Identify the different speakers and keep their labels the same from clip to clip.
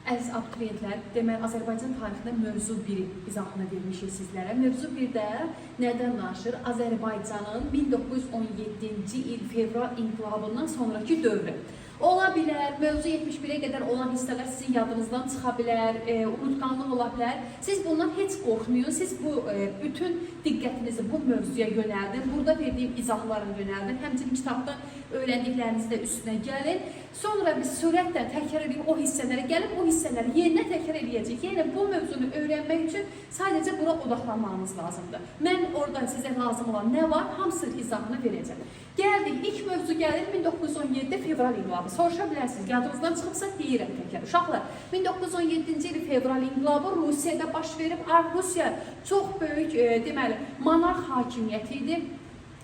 Speaker 1: Əziz abituriyentlər, deməli Azərbaycan tarixində mövzu 1-in izahını vermişik sizlərə. Mövzu 1-də nədən danışır? Azərbaycanın 1917-ci il fevral inqilabından sonrakı dövrü. Ola bilər, mövzu 71-ə qədər olan hissələr sizin yadınızdan çıxa bilər, unutqanlıq ola bilər. Siz bundan heç qorxmayın. Siz bu bütün diqqətinizi bu mövzuya yönəldin. Burada verdiyim izahlara yönəldin. Həmçinin kitabdan öyrəndiklərinizi də üstünə gəlin. Sonra biz sürətlə təkrar edib o hissələrə gəlib o hissələri yenidən təkrar eləyəcəyik. Yəni bu mövzunu öyrənmək üçün sadəcə bura odaqlanmağınız lazımdır. Mən orada sizə lazım olan nə var, hamısının izahını verəcəm. Gəldik, ilk mövzu gəlir 1917-də fevral inqilabı. Soruşa bilərsiniz, yadınızdan çıxıbsa deyirəm təkrar. Uşaqlar, 1917-ci il fevral inqilabı Rusiyada baş verib. Rusiya çox böyük, deməli, monarx hakimiyyəti idi.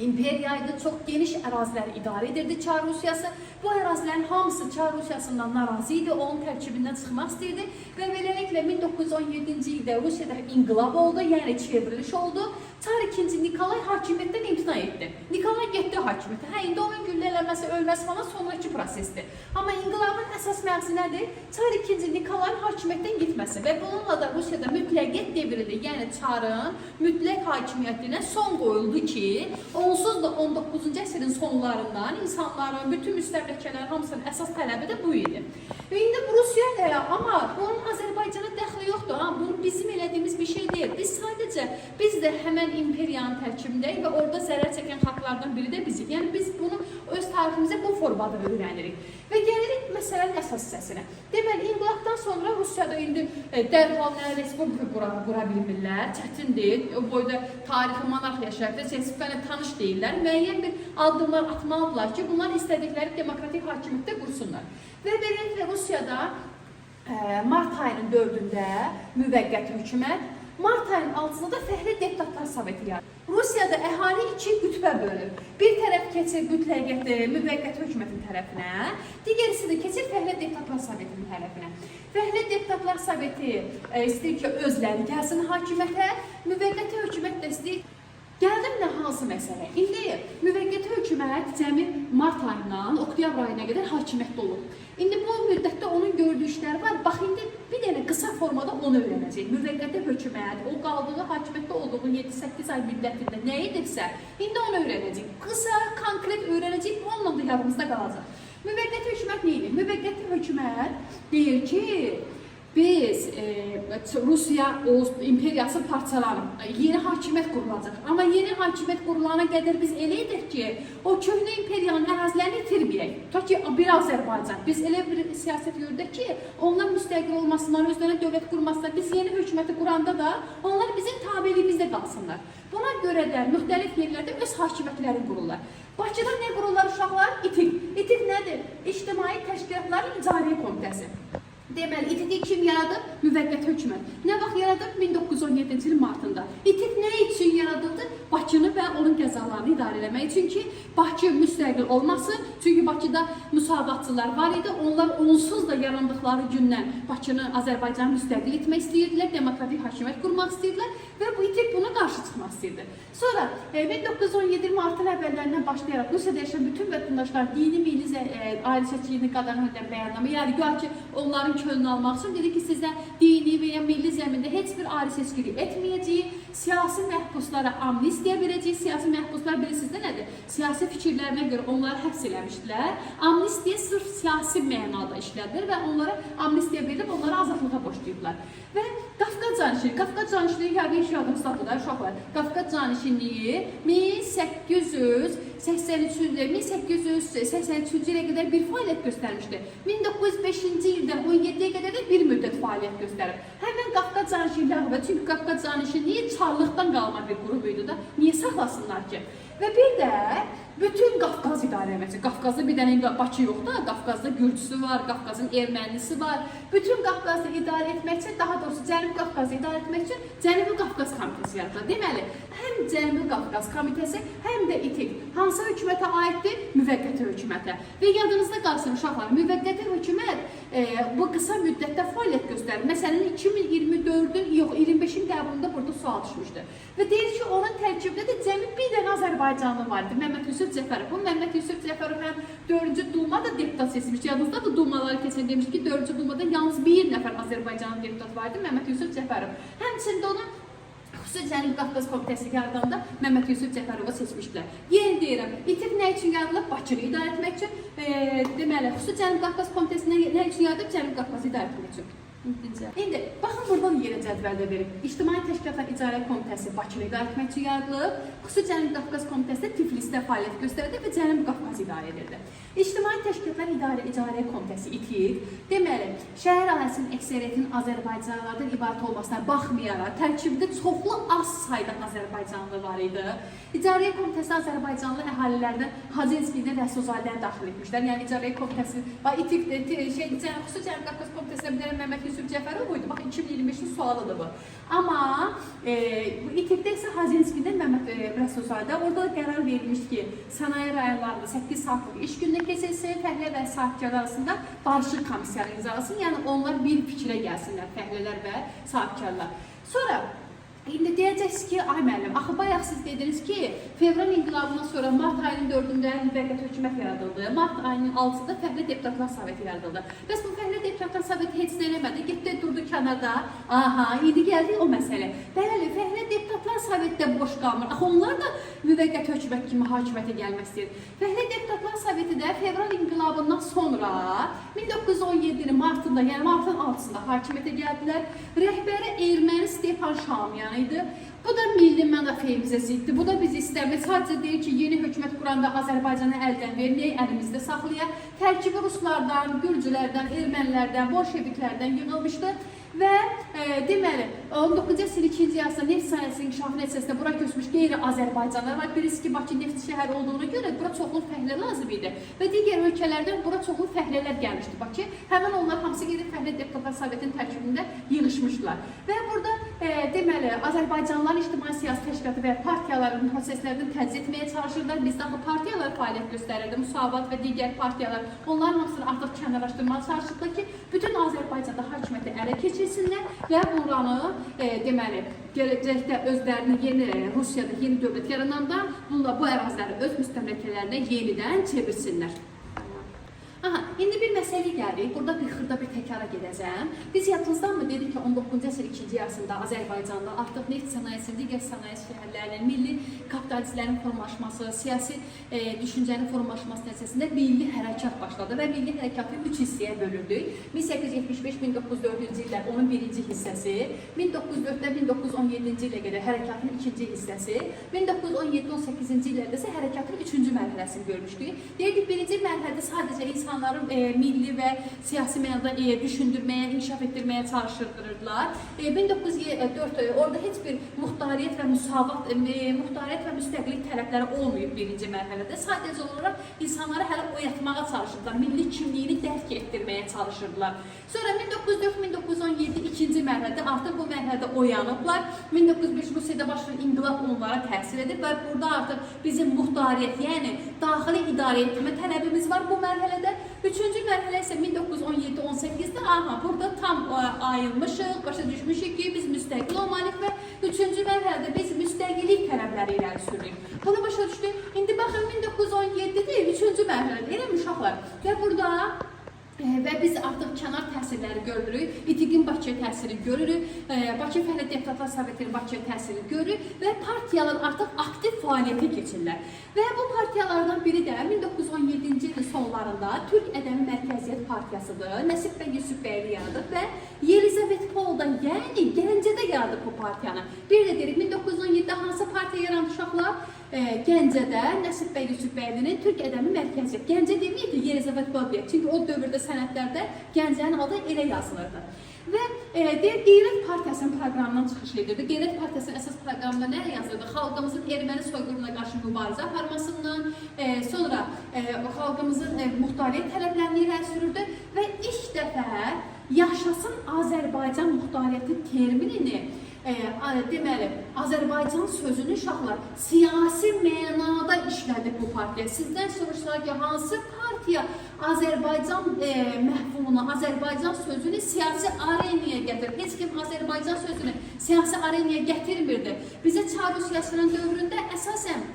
Speaker 1: İmperiya idi, çox geniş əraziləri idarə edirdi Çar Rusiyası. Bu ərazilərin hamısı Çar Rusiyasından narazı idi, onun tərkibindən çıxmaq istəyirdi və beləliklə 1917-ci ildə Rusiyada inqilab oldu, yəni çevriliş oldu. Çar II Nikolay hakimiyyətdən imtina etdi. Nikolay getdi hakimiyyətə. Hə, indi onun güllələnməsi, ölməsi falan sonrakı prosesdir. Amma inqilabın əsas məqsədi nədir? Çar II Nikolayın hakimiyyətdən getməsi və bununla da Rusiyada mütləqiyyət devrildi. Yəni Çarın mütləq hakimiyyətinə son qoyuldu ki, onsuz da 19-cu əsrin sonlarından insanların, bütün müstəmləkələrin hamısının əsas tələbi də bu idi. Və indi bu Rusiya amma bunun Azərbaycana dəxli yoxdur. Ha, bunu bizim elədiyimiz bir şey deyil. Biz sadəcə biz də həmən imperiyanın tərkibindəyik və orada zərər çəkən xalqlardan biri də bizik. Yəni biz bunu öz tariximizə bu formada öyrənirik. Və gəlirik məsələnin əsas hissəsinə. Deməli, inqilabdan sonra Rusiyada indi dərhal nə respublika qura bilmirlər, çətindir. O boyda tarixi monarxiya şəraitində respublika ilə tanış deyillər. Müəyyən bir addımlar atmalıdırlar ki, bunlar istədikləri demokratik hakimiyyətdə qursunlar. Və beləliklə Rusiyada mart ayının 4-ündə müvəqqəti hökumət, mart ayının 6-sında da Fəxri Deputatlar Soveti yaradılır. Rusiyada əhali iki qütbə bölünür. Bir tərəf keçir mütləqiyyət, müvəqqəti hökumətin tərəfinə, digərisi də keçir Fəxri Deputatlar Sovetinin tərəfinə. Fəxri Deputatlar Soveti istəyir ki, özləri gəlsin hakimiyyətə, müvəqqəti hökumət də istəyir. Gəldim nə hansı məsələ? İndi müvəqqəti hökumət cəmi mart ayından oktyabr ayına qədər hakimiyyətdə olub. İndi bu müddətdə onun gördüyü işlər var. Bax indi bir dənə qısa formada onu öyrənəcəyik. Müvəqqəti hökumət o qaldığı hakimiyyətdə olduğu 7-8 ay müddətində nə edibsə, indi onu öyrənəcəyik. Qısa, konkret öyrənəcəyik, onunla da yadımızda qalacaq. Müvəqqəti hökumət nə edir? Müvəqqəti hökumət deyir ki, biz Rusiya o imperiyası parçalanıb, yeni hakimiyyət qurulacaq. Amma yeni hakimiyyət qurulana qədər biz elə edək ki, o köhnə imperiyanın ərazilərini itirməyək. Ta ki bir Azərbaycan. Biz elə bir siyasət yürüdək ki, onlar müstəqil olmasınlar, özlərinə dövlət qurmasınlar. Biz yeni hökuməti quranda da onlar bizim tabeliyimizdə qalsınlar. Buna görə də müxtəlif yerlərdə öz hakimiyyətlərini qururlar. Bakıda nə qururlar uşaqlar? İTİK. İTİK nədir? İctimai Təşkilatların İcarə Komitəsi. Deməli, İTİK-i kim yaradıb? Müvəqqəti hökumət. Nə vaxt yaradıb? 1917-ci il martında. İTİK nə üçün yaradıldı? Bakını və onun qəzalarını idarə eləmək üçün ki, Bakı müstəqil olmasın. Çünki Bakıda müsavatçılar var idi. Onlar onsuz da yarandıqları gündən Bakını, Azərbaycanı müstəqil etmək istəyirdilər, demokratik hakimiyyət qurmaq istəyirdilər və bu İTİK buna qarşı çıxmaq istəyirdi. Sonra 1917 martın əvvəllərindən başlayaraq Rusiyada yaşayan bütün vətəndaşlar dini, milli ayrı seçkiliyini qadağan edən bəyannamə, yəni güya ki, onların könlünü almaq üçün dedi ki, sizə dini və ya milli zəmində heç bir ayrı seçkilik etməyəcəyik, siyasi məhbuslara amnistiya verəcəyik. Siyasi məhbuslar bilirsiniz də nədir? Siyasi fikirlərinə görə onları həbs eləmişdilər. Amnistiya sırf siyasi mənada işlədilir və onlara amnistiya verilib, onları azadlığa boşlayıblar. Və Qafqaz canişinliyi, Qafqaz canişinliyi yəqin ki, yadınızdadır da uşaqlar. Qafqaz canişinliyi 1883-cü ilə qədər bir fəaliyyət göstərmişdi. 1905-ci ildən 17-yə qədər də bir müddət fəaliyyət göstərib. Həmən Qafqaz canişinliyi ləğv, çünki Qafqaz canişinliyi çarlıqdan qalma bir qrup idi da. Niyə saxlasınlar ki? Və bir də bütün Qafqaz idarə etməsi. Qafqazda bir dənə indi Bakı yox da, Qafqazda Gürcüsü var, Qafqazın ermənisi var. Bütün Qafqazı idarə etmək üçün, daha doğrusu Cənubi Qafqazı idarə etmək üçün Cənubi Qafqaz Komitəsi yaradılır. Deməli, həm Cənubi Qafqaz Komitəsi, həm də İTİK hansı Hansı hökumətə aiddir? Müvəqqəti hökumətə. Və yadınızda qalsın uşaqlar, müvəqqəti hökumət bu qısa müddətdə fəaliyyət göstərir. Məsələn, 2024-ün, yox, 25-in qəbulunda burada sual düşmüşdü. Və deyir ki, onun tərkibində də cəmi bir dənə Azərbaycanlı var idi, Məmməd Yusif Cəfərov. Bu Məmməd Yusif Cəfərov həm 4-cü Dumada deputat seçilmişdi. Yadınızda da Dumaları keçən demişdi ki, 4-cü Dumada yalnız bir nəfər Azərbaycanlı deputat var idi, Məmməd Yusif Cəfərov. Həmçinin də onu Xüsusi Cənubi Qafqaz Komitəsi yaradanda Məmməd Yusif Cəfərovu seçmişdilər. Yenə deyirəm, İTİK nə üçün yaradılıb? Bakını idarə etmək üçün. Deməli, Xüsusi Cənubi Qafqaz Komitəsi nə üçün yaradılıb? Cənubi Qafqazı idarə etmək üçün. İndi baxın, buradan yenə cədvəldə verib. İctimai Təşkilatlar İcarə Komitəsi Bakını idarə etmək üçün yaradılıb. Xüsusi Cənubi Qafqaz Komitəsi də Tiflisdə fəaliyyət göstərirdi və Cənubi Qafqazı idarə edirdi. İctimai Təşkilatlar İcarə Komitəsi İTİK, deməli, şəhər əhalisinin əksəriyyətinin Azərbaycanlılardan ibarət olmasına baxmayaraq, tərkibində çoxlu az sayda Azərbaycanlı var idi. İcarə Komitəsi Azərbaycanlı əhalilərdən Hazinskini, Rəsulzadəni daxil etmişlər. Yəni İcarə Komitəsi, bax İTİK, Xüsusi Cənubi Qafqaz Komitəsinə bir dənə Məmməd Yusif Cəfərov idi. Bax 2025-in sualıdır bu. Amma bu İTİK-də isə Hazinskidən Məmməd Rəsulzadə, orada da qərar verilmişdi ki, sənaye rayonlarında 8 saatlıq iş gününə keçilsin, fəhlə və sahibkarlar arasında barışıq komissiyanı imzalasın. Yəni onlar bir fikrə gəlsinlər, fəhlələr və sahibkarlar. Sonra İndi deyəcəksiniz ki, ay müəllim, axı bayaq siz dediniz ki, fevral inqilabından sonra mart ayının 4-ündə müvəqqəti hökumət yaradıldı. Mart ayının 6-sında Fəhlə Deputatlar Soveti yaradıldı. Bəs bu Fəhlə Deputatlar Soveti heç nə eləmədi, getdi durdu kənarda. Aha, indi gəldi o məsələ. Bəli, Fəhlə Deputatlar Soveti də boş qalmır. Axı onlar da müvəqqəti hökumət kimi hakimiyyətə gəlmək istəyir. Fəhlə Deputatlar Soveti də fevral inqilabından sonra 1917-nin martında, yəni martın 6-sında hakimiyyətə gəldilər. Rəhbəri erməni Stepan Şaumyan idi. Bu da milli mənafeyimizə ziddir. Bu da bizi istəmir. Sadəcə deyir ki, yeni hökumət quranda Azərbaycanı əldən verməyək, əlimizdə saxlayaq. Tərkibi ruslardan, gürcülərdən, ermənilərdən, bolşeviklərdən yığılmışdı. Və deməli, 19-cu əsrin ikinci yarısında neft sənayesinin inkişafı nəticəsində bura köçmüş qeyri-Azərbaycanlılar var. Bilirsiniz ki, Bakı neft şəhəri olduğuna görə bura çoxlu fəhlə lazım idi və digər ölkələrdən bura çoxlu fəhlələr gəlmişdi Bakı. Həmin onlar hamısı gedib Fəhlə Deputatlar Sovetinin tərkibində yığışmışdılar. Və burada deməli, Azərbaycanlıların ictimai siyasi təşkilatı və partiyaların proseslərini təciz etməyə çalışırdılar. Bizdə axı partiyalar fəaliyyət göstərirdi, Müsavat və digər partiyalar. Onların hamısını artıq kənarlaşdırmağa çalışırdılar ki, bütün Azərbaycanda hakimiyyəti ələ keçirsinlər və buranı deməli, gələcəkdə özlərini yeni Rusiyada yeni dövlət yarananda bununla bu əraziləri öz müstəmləkələrinə yenidən çevirsinlər. Aha, indi bir məsələyə gəldik. Burada bir xırda bir təkrara gedəcəm. Biz yadınızdanmı dedik ki, 19-cu əsr ikinci yarısında Azərbaycanda artıq neft sənayesinin, digər sənaye şəhərlərinin, milli kapitalistlərin formalaşması, siyasi düşüncənin formalaşması nəticəsində milli hərəkat başladı və milli hərəkatı 3 hissəyə bölürdük. 1875-1904-cü illər onun birinci hissəsi, 1904-dən 1917-ci ilə qədər hərəkatın ikinci hissəsi, 1917-18-ci illərdə isə hərəkatın üçüncü mərhələsini görmüşdük. Deyirdik, birinci mərhələdə sadəcə insanların milli və siyasi mənada düşündürməyə, inkişaf etdirməyə çalışırdılar. 1904 orada heç bir muxtariyyət və müsavat, muxtariyyət və müstəqillik tələbləri olmayıb birinci mərhələdə. Sadəcə olaraq insanları hələ oyatmağa çalışırdılar, milli kimliyini dərk etdirməyə çalışırdılar. Sonra 1904-1917 ikinci mərhələdə artıq bu mərhələdə oyanıblar. 1905 Rusiyada baş verən inqilab onlara təsir edib və burada artıq bizim muxtariyyət, yəni daxili idarə etmə tələbimiz var bu mərhələdə. Üçüncü mərhələ isə 1917-18-də, aha, burada tam ayılmışıq, başa düşmüşük ki, biz müstəqil olmalıyıq və üçüncü mərhələdə biz müstəqillik tələbləri irəli sürürük. Bunu başa düşdük. İndi baxın, 1917-də üçüncü mərhələdə, eləmi uşaqlar? Və burada və biz artıq kənar təsirləri görürük, İTİK-in Bakıya təsirini görürük, Bakı Fəhlə Deputatlar Sovetinin Bakıya təsirini görürük və partiyalar artıq aktiv fəaliyyətə keçirlər. Və bu partiyalardan biri də 1917-ci ilin sonlarında Türk Ədəmi Mərkəziyyət Partiyasıdır. Nəsib bəy Yusifbəyli yaradıb və Yelizavetpolda, yəni Gəncədə yaradıb bu partiyanı. Bir də deyirik, 1917-də hansı partiya yarandı uşaqlar? Gəncədə Nəsib bəy Yusifbəylinin Türk Ədəmi Mərkəziyyət. Gəncə deməyək ki, Yelizavetpol deyək. Çünki o dövrdə sənədlərdə Gəncənin adı elə yazılırdı. Və deyir, Qeyrət Partiyasının proqramından çıxış edirdi. Qeyrət Partiyasının əsas proqramında nə yazılırdı? Xalqımızın erməni soyqırımına qarşı mübarizə aparmasından, sonra xalqımızın muxtariyyət tələblərini irəli sürürdü və ilk dəfə yaşasın Azərbaycan muxtariyyəti terminini Deməli, Azərbaycan sözünü uşaqlar siyasi mənada işlədib bu partiya. Sizdən soruşsalar ki, hansı partiya Azərbaycan məhfumunu, Azərbaycan sözünü siyasi arenaya gətirib? Heç kim Azərbaycan sözünü siyasi arenaya gətirmirdi. Bizə Çar Rusiyasının dövründə əsasən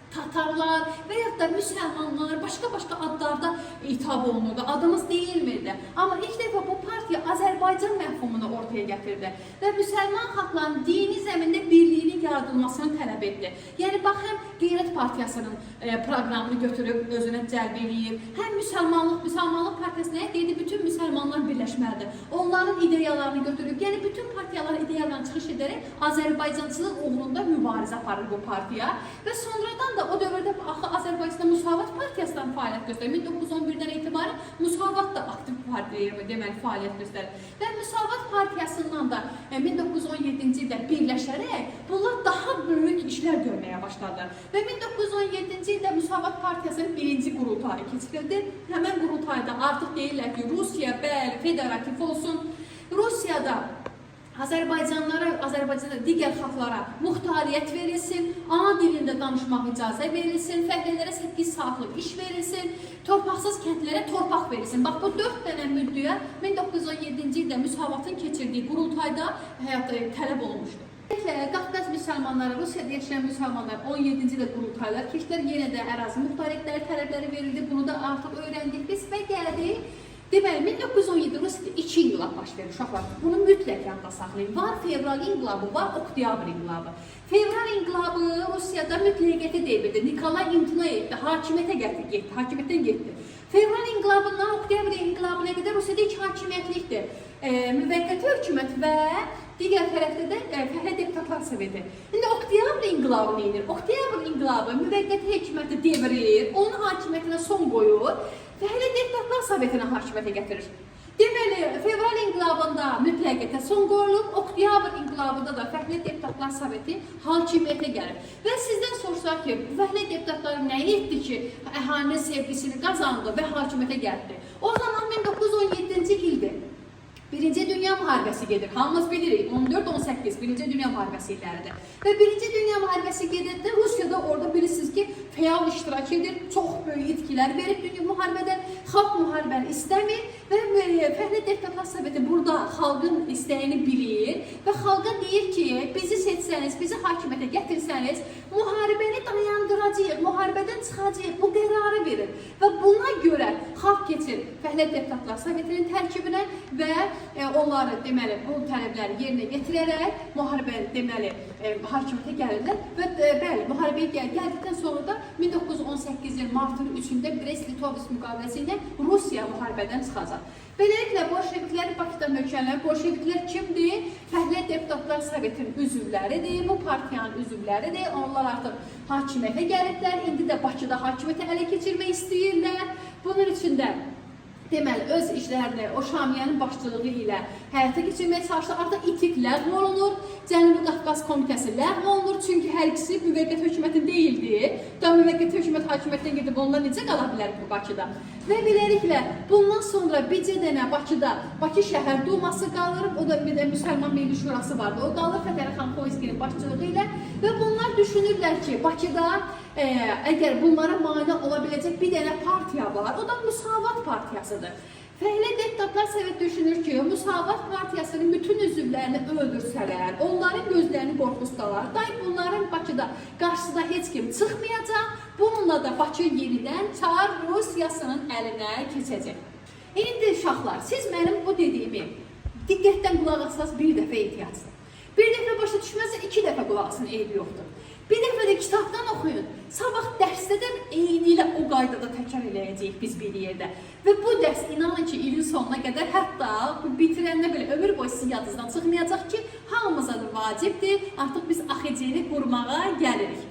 Speaker 1: Tatarlar və yaxud da müsəlmanlar başqa-başqa adlarda xitab olunurdu. Adımız deyilmirdi. Amma ilk dəfə bu partiya Azərbaycan məfhumunu ortaya gətirdi və müsəlman xalqlarının dini zəmində birliyinin yaradılmasını tələb etdi. Yəni bax, həm Qeyrət Partiyasının proqramını götürüb özünə cəlb eləyib, həm müsəlmanlıq partiyası nə deyirdi? Bütün müsəlmanlar birləşməlidir. Onların ideyalarını götürüb, yəni bütün partiyaların ideyalarını çıxış edərək Azərbaycançılıq uğrunda mübarizə aparır bu partiya və sonradan da o dövrdə axı Azərbaycanda Müsavat Partiyasından fəaliyyət göstərir. 1911-dən etibarən Müsavat da aktiv partiya, deməli fəaliyyət göstərir. Və Müsavat Partiyasından da 1917-ci ildə birləşərək bunlar daha böyük işlər görməyə başladılar. Və 1917-ci ildə Müsavat Partiyasının birinci qurultayı keçirildi. Həmən qurultayda artıq deyirlər ki, Rusiya bəli federativ olsun. Rusiyada Azərbaycanlara, Azərbaycanda digər xalqlara muxtariyyət verilsin, ana dilində danışmaq icazə verilsin, fəhlələrə 8 saatlıq iş verilsin, torpaqsız kəndlərə torpaq verilsin. Bax, bu 4 dənə müddəa 1917-ci ildə Müsavatın keçirdiyi qurultayda həyata tələb olunmuşdu. Ümumiyyətlə, Qafqaz müsəlmanları, Rusiyada yaşayan müsəlmanlar 17-ci ildə qurultaylar keçdilər, yenə də ərazi muxtariyyətləri tələbləri verildi. Bunu da artıq öyrəndik biz və gəldik. Deməli, 1917 Rusiyada 2 inqilab baş verir uşaqlar. Bunu mütləq yadda saxlayın. Var fevral inqilabı, var oktyabr inqilabı. Fevral inqilabı Rusiyada mütləqiyyəti devrildi. Nikolay imtina etdi, hakimiyyətə getdi, hakimiyyətdən getdi. Fevral inqilabından oktyabr inqilabına qədər Rusiyada iki hakimiyyətlikdir. Müvəqqəti hökumət və digər tərəfdə də Fəhlə Deputatlar Soveti. İndi oktyabr inqilabı nə edir? Oktyabr inqilabı müvəqqəti hökuməti devirir, onun hakimiyyətinə son qoyur. Fəhlə Deputatlar Sovetini hakimiyyətə gətirir. Deməli, fevral inqilabında mütləqiyyətə son qoyulub, oktyabr inqilabında da Fəhlə Deputatlar Soveti hakimiyyətə gəlir. Və sizdən soruşsaq ki, Fəhlə deputatları nə etdi ki, əhalinin sevgisini qazandı və hakimiyyətə gəldi? O zaman 1917-ci ildir. Birinci Dünya Müharibəsi gedir. Hamımız bilirik. 14-18 Birinci Dünya Müharibəsi illəridir. Və Birinci Dünya Müharibəsi gedirdi. Rusiyada orada bilirsiniz ki, fəal iştirak edir. Çox böyük itkilər verib dünya müharibədə. Xalq müharibəni istəmir və Fəhlə Deputatlar Soveti burada xalqın istəyini bilir və xalqa deyir ki, bizi seçsəniz, bizi hakimiyyətə gətirsəniz, müharibəni dayandıracağıq, müharibədən çıxacağıq. Bu qərarı verir. Və buna görə xalq keçir Fəhlə Deputatlar Sovetinin tərkibinə və onları deməli bu tələbləri yerinə gətirərək müharibə deməli hakimiyyətə gəlirlər və bəli, müharibəyə gəldikdən sonra da 1918-ci il martın 3-də Brest-Litovsk müqaviləsi ilə Rusiya müharibədən çıxacaq. Beləliklə bolşevikləri Bakıda möhkəmlənir. Bolşeviklər kimdir? Fəhlə Deputatlar Sovetinin üzvləridir, bu partiyanın üzvləridir. Onlar artıq hakimiyyətə gəliblər. İndi də Bakıda hakimiyyəti ələ keçirmək istəyirlər. Bunun üçün də deməli, öz işlərini o Şamiyanın başçılığı ilə həyata keçirməyə çalışır. Artıq İTİK ləğv olunur, Cənubi Qafqaz Komitəsi ləğv olunur. Çünki hər ikisi müvəqqəti hökumətin deyildi. Da müvəqqəti hökumət hakimiyyətdən gedib onlar necə qala bilər bu Bakıda? Və beləliklə, bundan sonra bircə dənə Bakıda Bakı Şəhər Duması qalır. O da bir də Müsəlman Milli Şurası vardı. O qalır Fətəli xan Xoyskinin başçılığı ilə və bunlar düşünürlər ki, Bakıda əgər bunlara mane ola biləcək bir dənə partiya var, o da Müsavat Partiyasıdır. Fəhlə Deputatlar Soveti düşünür ki, Müsavat Partiyasının bütün üzvlərini öldürsələr, onların gözlərini qorxutsalar, day bunların Bakıda qarşısına heç kim çıxmayacaq, bununla da Bakı yenidən Çar Rusiyasının əlinə keçəcək. İndi uşaqlar, siz mənim bu dediyimi diqqətdən qulaq assanız bir dəfə ehtiyacdır. Bir dəfə başa düşməzsə iki dəfə qulaq asın, eybi yoxdur. Bir dəfə də kitabdan oxuyun. Sabah dərsdə də eyni ilə o qaydada təkrar eləyəcəyik biz bir yerdə. Və bu dərs inanın ki, ilin sonuna qədər, hətta bitirəndə belə ömür boyu sizin yadınızdan çıxmayacaq ki, hamımıza da vacibdir. Artıq biz AXC-ni qurmağa gəlirik.